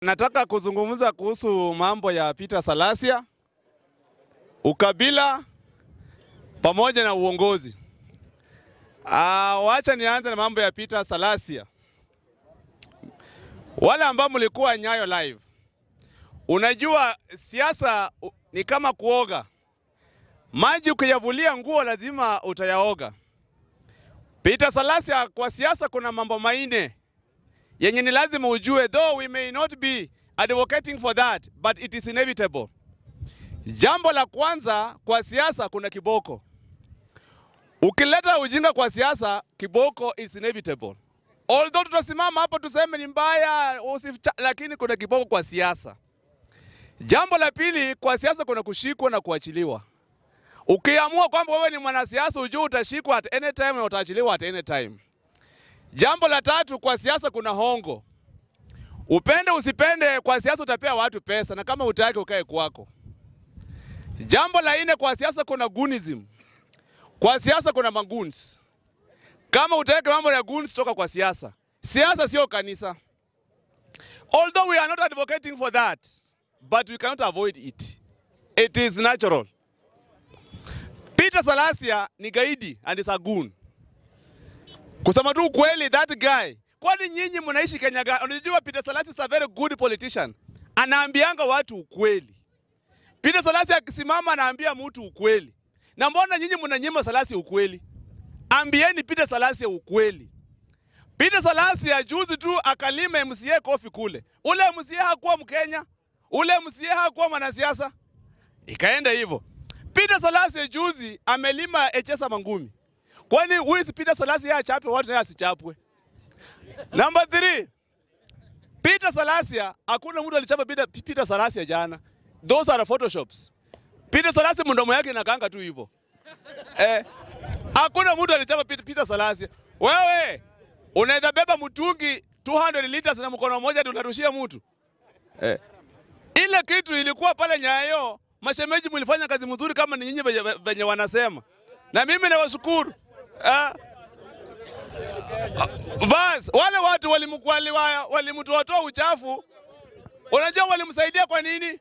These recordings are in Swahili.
Nataka kuzungumza kuhusu mambo ya Peter Salasya, ukabila pamoja na uongozi. Wacha nianze na mambo ya Peter Salasya. Wale ambao mlikuwa Nyayo live, unajua siasa ni kama kuoga. Maji ukiyavulia nguo lazima utayaoga. Peter Salasya, kwa siasa kuna mambo manne yenye ni lazima ujue, though we may not be advocating for that, but it is inevitable. Jambo la kwanza, kwa siasa kuna kiboko. Ukileta ujinga kwa siasa, kiboko is inevitable. Although tutasimama hapo tuseme ni mbaya, lakini kuna kiboko kwa siasa. Jambo la pili, kwa siasa kuna kushikwa na kuachiliwa. Ukiamua kwamba wewe ni mwanasiasa, ujue utashikwa at any time na utaachiliwa at any time. Jambo la tatu, kwa siasa kuna hongo. Upende usipende, kwa siasa utapea watu pesa, na kama utaki ukae kwako. Jambo la nne, kwa siasa kuna goonism. Kwa siasa kuna magoons. Kama utaki mambo ya goons, toka kwa siasa. Siasa sio kanisa. Although we are not advocating for that, but we cannot avoid it. It is natural. Peter Salasya ni gaidi and is a goon. Kusema tu kweli, that guy. Kwani nyinyi mnaishi Kenya gani? Unajua Peter Salasya is a very good politician. Anaambianga watu ukweli. Peter Salasya akisimama anaambia mtu ukweli. Na mbona nyinyi mnanyima Salasya ukweli? Ambieni Peter Salasya ukweli. Peter Salasya juzi tu akalima MCA kofi kule. Ule MCA hakuwa Mkenya. Ule MCA hakuwa mwanasiasa. Ikaenda hivyo. Peter Salasya juzi amelima Echesa Mangumi. Kwani huyu Peter Salasya achape watu naye asichapwe? Number 3. Peter Salasya, hakuna mtu alichapa Peter Salasya jana. Those are photoshops. Peter Salasya mdomo yake inakaanga tu hivyo. Hakuna mtu alichapa Peter Salasya. Wewe unaweza beba mtungi 200 liters na mkono mmoja tunarushia mtu. Ile kitu ilikuwa pale Nyayo, mashemeji mlifanya kazi mzuri kama ni nyinyi venye wanasema. Na mimi nawashukuru. Bas, wale watu walimtoa uchafu. Unajua walimsaidia kwa nini?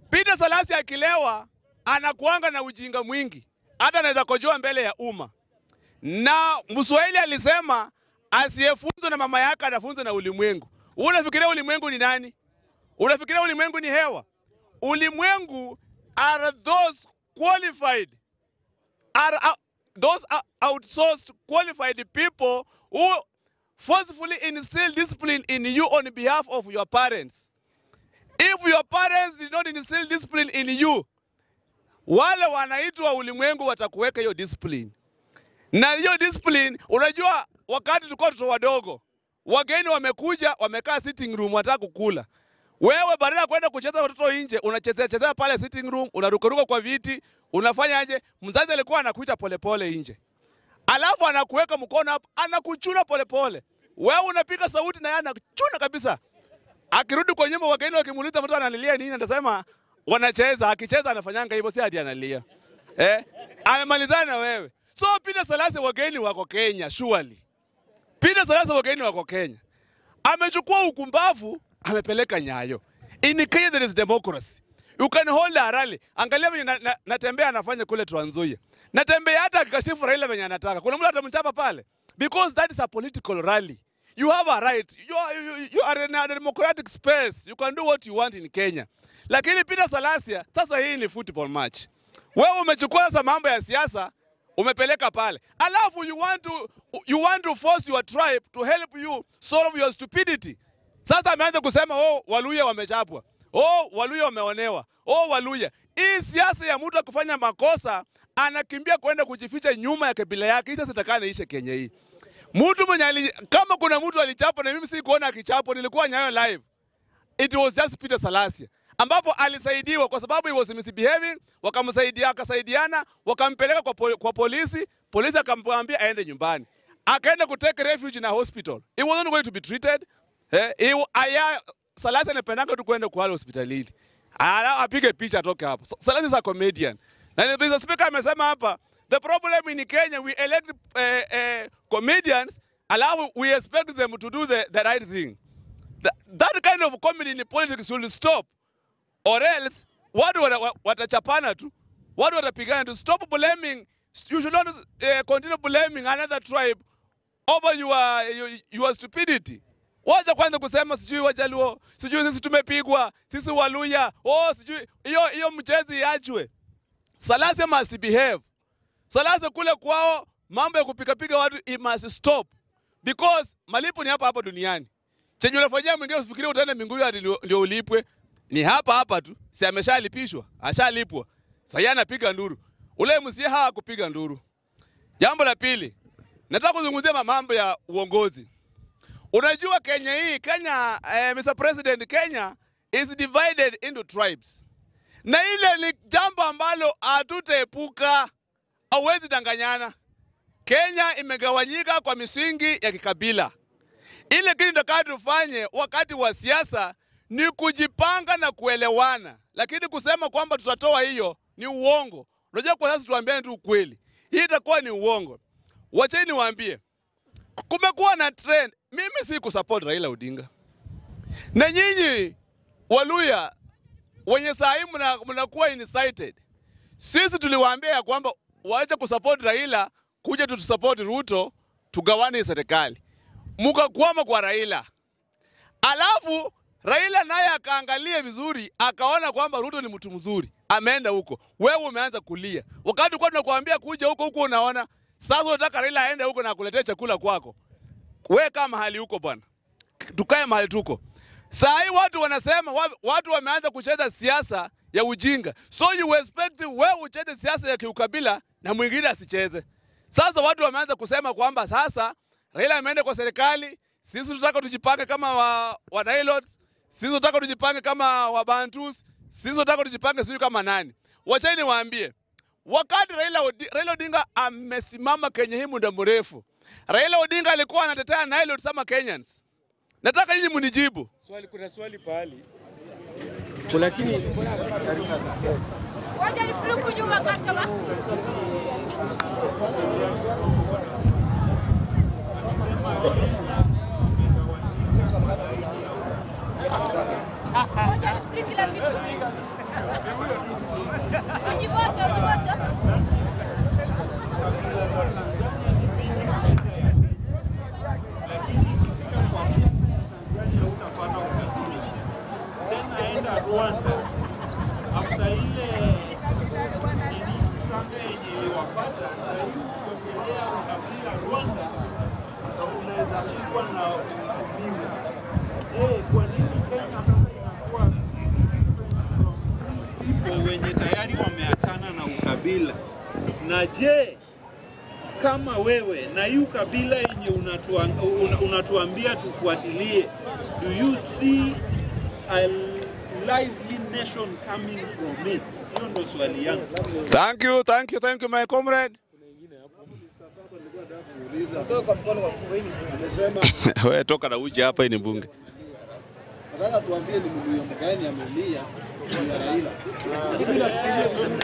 Peter Salasya akilewa anakuanga na ujinga mwingi. Hata anaweza kojoa mbele ya umma. Na Mswahili alisema asiyefunzwa na mama yake anafunzwa na ulimwengu. Unafikiria ulimwengu ni nani? Unafikiria ulimwengu ni hewa? Ulimwengu are those qualified, are those outsourced qualified people who forcefully instill discipline in you on behalf of your parents. If your parents did not instill discipline in you, wale wanaitwa ulimwengu watakuweka hiyo discipline. Na hiyo discipline, unajua wakati tulikuwa watoto wadogo, wageni wamekuja, wamekaa sitting room wataka kukula. Wewe badala ya kwenda kucheza watoto nje, unachezea chezea pale sitting room, unarukaruka kwa viti, unafanya aje? Mzazi alikuwa anakuita polepole nje. Alafu anakuweka mkono hapo, anakuchuna polepole. Wewe unapiga sauti na yeye anakuchuna kabisa. Akirudi kwa nyumba wageni wakimuuliza mtu analilia nini, anasema wanacheza, akicheza anafanyanga hivyo, si hadi analia. Amemalizana na wewe. So Peter Salasya wageni wako Kenya surely. Peter Salasya wageni wako Kenya. Amechukua ukumbavu, amepeleka Nyayo. In Kenya there is democracy. You can hold a rally. Angalia venye Natembea anafanya kule Trans Nzoia. Natembea hata akikashifu Raila venye anataka. Kuna mtu atamchapa pale. Because that is a political rally. You have a right. You are in a democratic space. You can do what you want in Kenya. Lakini Peter Salasya, sasa hii ni football match. Wewe umechukua sasa mambo ya siasa, umepeleka pale. Alafu you want to force your tribe to help you solve your stupidity. Sasa ameanza kusema oh, Waluya wamechapwa. Oh, Waluya wameonewa. Oh, Waluya. Hii siasa ya mtu kufanya makosa anakimbia kwenda kujificha nyuma ya kabila yake. Hii sasa itakana ishe Kenya hii. Mtu mwenye kama kuna mtu alichapwa, na mimi sikuona akichapwa, nilikuwa Nyayo live. It was just Peter Salasya. Ambapo alisaidiwa kwa sababu he was misbehaving, wakamsaidia, akasaidiana, wakampeleka kwa polisi, polisi akamwambia aende nyumbani. Akaenda ku take refuge in a hospital. He wasn't going to be treated. Salasya anapendanga tu kwenda kwa hospitalini. Apige picha atoke hapo. Salasya is a comedian. Na the speaker amesema hapa, the problem in Kenya, we elect comedians, allow we expect them to do the right thing. That kind of comedy in politics will stop, or else watu watachapana tu, watu watapigana tu. Stop blaming. You should not continue blaming another tribe over your stupidity. Wacha kwanza kusema sijui Wajaluo, sijui sisi tumepigwa, sisi Waluya, oh sijui hiyo mchezo iachwe. Salasya must behave. Salasya kule kwao mambo ya kupikapiga watu it must stop, because malipo ni hapa hapa duniani. Chenye unafanyia mwingine usifikirie utaenda mbinguni ati ndio ulipwe. Ni hapa hapa tu. Si ameshalipishwa, ashalipwa. Sasa anapiga nduru. Ule msie hakupiga nduru. Jambo la pili, nataka kuzungumzia mambo ya uongozi. Unajua Kenya hii, Kenya, Mr. President, Kenya is divided into tribes. Na ile ni jambo ambalo hatutaepuka, hauwezi danganyana. Kenya imegawanyika kwa misingi ya kikabila. Ile kitu tunataka tufanye wakati wa siasa ni kujipanga na kuelewana. Lakini kusema kwamba tutatoa hiyo ni uongo. Unajua kwa sasa tuambiane tu ukweli. Hii itakuwa ni uongo. Wacheni niwaambie. Kumekuwa na trend. Mimi si kusupport Raila Odinga. Na nyinyi Waluya wenye saa hii mnakuwa incited. Sisi tuliwaambia ya kwamba waache kusupport Raila, kuja tutusupport Ruto, tugawane serikali. Mkakwama kwa Raila. Alafu Raila naye akaangalia vizuri, akaona kwamba Ruto ni mtu mzuri. Ameenda huko. Wewe umeanza kulia. Wakati kwa tunakuambia kuja huko huko unaona, sasa unataka Raila aende huko na akuletee chakula kwako. Wewe kama mahali huko bwana. Tukae mahali tuko. Saa hii watu wanasema, watu wameanza kucheza siasa ya ujinga. So you expect wewe ucheze siasa ya kiukabila na mwingine asicheze. Sasa watu wameanza kusema kwamba sasa Raila ameenda kwa serikali, sisi tunataka tujipange kama wa Nilotes, sisi tunataka tujipange kama wa Bantus, sisi tunataka tujipange sisi kama nani. Wacheni niwaambie, wakati Raila Odinga amesimama Kenya hii muda mrefu, Raila Odinga alikuwa anatetea Nilotes ama Kenyans. Nataka nyinyi mnijibu. Swali, kuna swali pahali. Lakini waje ni nyuma customer. Waje ni kila kitu. Ujibote, ujibote. Rwanda after ile sanga yenye iliwapata, ukiongelea ukabila Rwanda unaweza shikwa na ukimwi. Kwa nini Kenya sasa inakuwa people wenye tayari wameachana na ukabila? Na je, kama wewe na hii ukabila yenye unatuambia tufuatilie, do you see a lively nation coming from it? Hiyo ndo swali yangu. Thank you, thank you, thank you my comrade. Wewe toka na uje hapa, hii ni bunge. Nataka tuambie ni mluya mgani amelia ya Raila. Mimi nafikiria vizuri,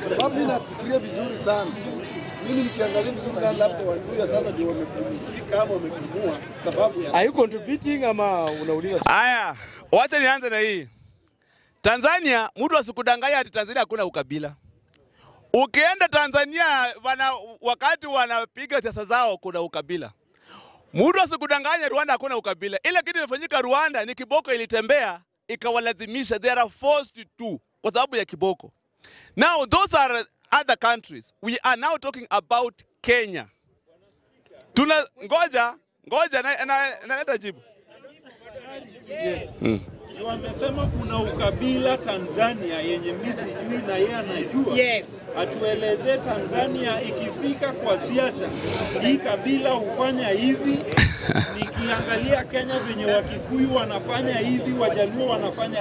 sababu mimi nafikiria vizuri sana. Mimi nikiangalia vizuri sana labda Waluya sasa ndio wamepumzika ama wamepumua sababu ya. Are you contributing ama unauliza? Haya, wacha nianze na hii. Tanzania, mtu asikudanganya ati Tanzania hakuna ukabila. Ukienda Tanzania wakati wanapiga siasa zao kuna ukabila. Mtu asikudanganya Rwanda hakuna ukabila. Ile kitu imefanyika Rwanda ni kiboko ilitembea ikawalazimisha, they are forced to kwa sababu ya kiboko. Now those are other countries. We are now talking about Kenya. Tuna ngoja naleta jibu. Yes. Wamesema kuna ukabila Tanzania yenye mimi sijui na yeye anajua. Yes. Atueleze Tanzania ikifika kwa siasa, hii kabila hufanya hivi. Nikiangalia Kenya venye Wakikuyu wanafanya hivi, Wajaluo wanafanya,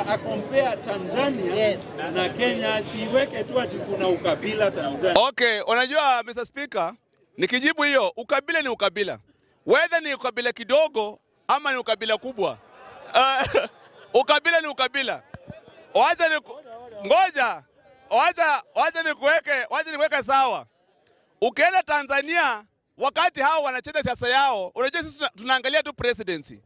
a compare Tanzania, yes, na Kenya, siweke tu ati kuna ukabila Tanzania. Okay, unajua Mr. Speaker, nikijibu hiyo, ukabila ni ukabila. Whether ni ukabila kidogo ama ni ukabila kubwa. Ukabila ni ukabila. Wacha ni ngoja. Wacha nikuweke sawa. Ukienda Tanzania wakati hao wanacheza siasa yao, unajua sisi tunaangalia tu presidency.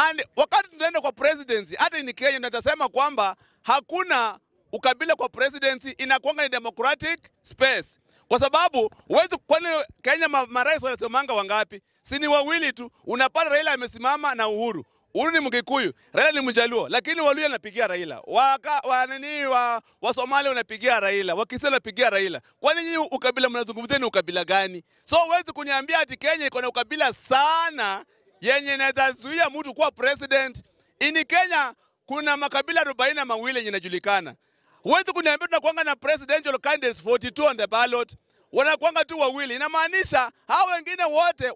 And wakati tunaenda kwa presidency, hata ni Kenya tunasema kwamba hakuna ukabila kwa presidency, inakuanga ni democratic space. Kwa sababu huwezi, kwani Kenya marais wanasimamanga wangapi? Si ni wawili tu. Unapata Raila amesimama na Uhuru. Uhuru ni Mkikuyu, Raila ni Mjaluo, lakini Waluya wanapigia Raila. Wa Somalia wanapigia Raila, Wakisii wanapigia Raila. Kwani nyinyi ukabila mnazungumzia ni ukabila gani? So huwezi kuniambia ati Kenya iko na ukabila sana yenye inaweza zuia mtu kuwa president. In Kenya kuna makabila 42 yenye inajulikana. Huwezi kuniambia tunakuanga na presidential candidates 42 on the ballot. Wanakuanga tu wawili. Inamaanisha hao wengine wote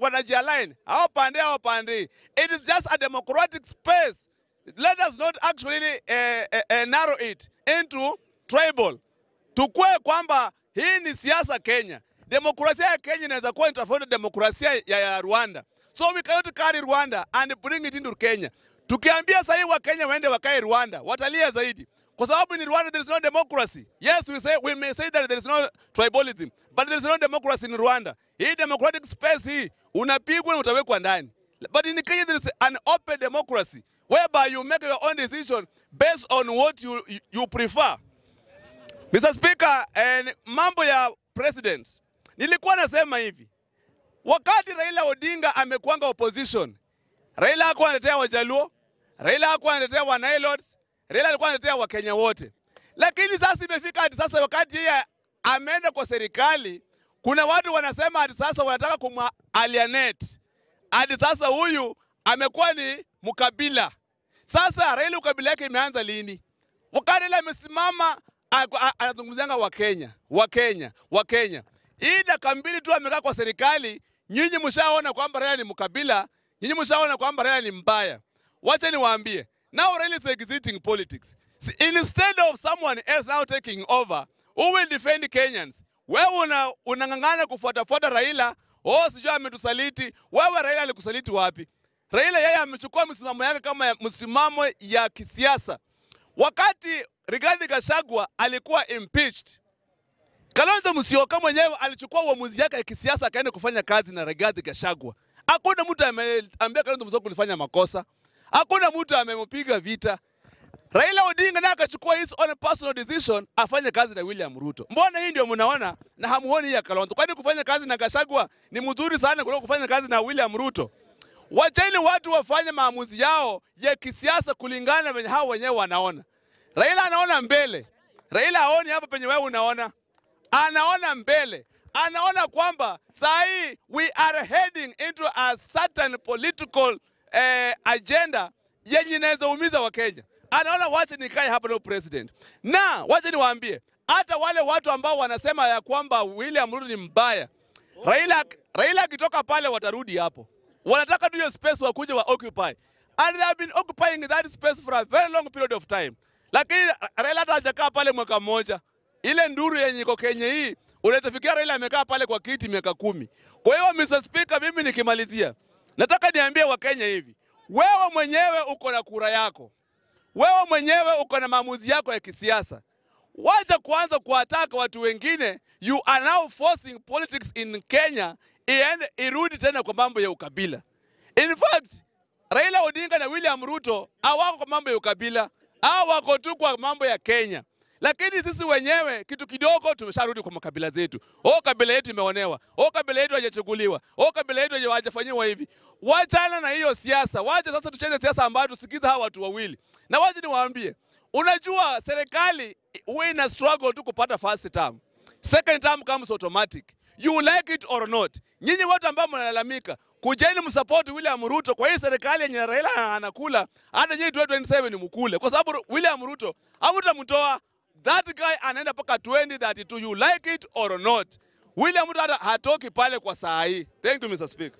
wanajialign. Hao pande hao pande. It is just a democratic space. Let us not actually narrow it into tribal. Tukue kwamba hii ni siasa Kenya. Demokrasia ya Kenya inaweza kuwa tofauti na demokrasia ya Rwanda. So we cannot carry Rwanda and bring it into Kenya. Tukiambia sasa hivi wa Kenya waende wakae Rwanda, watalia zaidi. Kwa sababu in Rwanda there is no democracy. Yes, we may say that there is no tribalism, but there is no democracy in Rwanda. Hii democratic space hii unapigwa na utawekwa ndani. But in Kenya there is an open democracy whereby you make your own decision based on what you prefer. Mr. Speaker, mambo ya president, nilikuwa nasema hivi. Wakati Raila Odinga amekuanga opposition, Raila hakuwa anatetea Wajaluo, Raila hakuwa anatetea wa Nilotes, Raila alikuwa anatetea Wakenya wote. Lakini sasa imefika hadi sasa wakati yeye ameenda kwa serikali, kuna watu wanasema hadi sasa wanataka kumalienate. Hadi sasa huyu amekuwa ni mkabila. Sasa Raila ukabila yake imeanza lini? Wakati Raila amesimama anazungumzianga Wakenya, Wakenya, Wakenya. Hii dakika mbili tu amekaa kwa serikali, nyinyi mshaona kwamba Raila ni mkabila, nyinyi mshaona kwamba Raila ni mbaya. Wacha niwaambie, now Raila is exiting politics. Instead of someone else now taking over, who will defend Kenyans? Wewe unang'ang'ana kufuatafuata Raila, oh sijui ametusaliti. Wewe Raila alikusaliti wapi? Raila yeye amechukua msimamo yake kama msimamo ya kisiasa. Wakati Rigathi Gachagua alikuwa impeached, Kalonzo Musyoka mwenyewe alichukua uamuzi yake ya kisiasa akaenda kufanya kazi na Rigathi Gachagua. Hakuna mtu ameambia Kalonzo Musyoka kulifanya makosa. Hakuna mtu amempiga vita. Raila Odinga naye akachukua his own personal decision afanye kazi na William Ruto. Mbona hii ndio mnaona na hamuoni ya Kalonzo? Kwani kufanya kazi na Gachagua ni mzuri sana kuliko kufanya kazi na William Ruto? Wacheni watu wafanye maamuzi yao ya kisiasa kulingana na venye hao wenyewe wanaona. Raila anaona mbele. Raila haoni hapa penye wewe unaona. Anaona mbele. Anaona kwamba saa hii we are heading into a certain political agenda yenye inaweza umiza Wakenya. Anaona wacha nikae hapa na president. Na wacha niwaambie, hata wale watu ambao wanasema ya kwamba William Ruto ni mbaya, Raila akitoka pale watarudi hapo. Wanataka tu hiyo space wakuje wa occupy. And they have been occupying that space for a very long period of time. Lakini Raila hata hajakaa pale mwaka mmoja. Ile nduru yenye iko Kenya hii, unatafikia Raila amekaa pale kwa kiti miaka 10. Kwa hiyo Mr. Speaker, mimi nikimalizia, nataka niambie Wakenya hivi. Wewe mwenyewe uko na kura yako. Wewe mwenyewe uko na maamuzi yako ya kisiasa. Wacha kuanza kuataka watu wengine. You are now forcing politics in Kenya iende irudi tena kwa mambo ya ukabila. In fact, Raila Odinga na William Ruto hawako kwa mambo ya ukabila, hawako tu kwa mambo ya Kenya. Lakini sisi wenyewe kitu kidogo tumesharudi kwa makabila zetu. Oh, kabila yetu imeonewa. Oh, kabila yetu haijachukuliwa. Oh, kabila yetu haijafanyiwa hivi. Wachana na hiyo siasa. Wacha sasa tucheze siasa ambayo tusikize hawa watu wawili. Na wacha niwaambie, unajua serikali huwa ina struggle tu kupata first term. Second term comes automatic. You like it or not. Nyinyi watu ambao mnalalamika, kujeni msupport William Ruto kwa hii serikali yenye Raila anakula, hata nyinyi 2027 mkule. Kwa sababu William Ruto hamtamtoa. That guy anaenda paka 2032, you like it or not. William Ruto hata hatoki pale kwa saa hii. Thank you Mr. Speaker.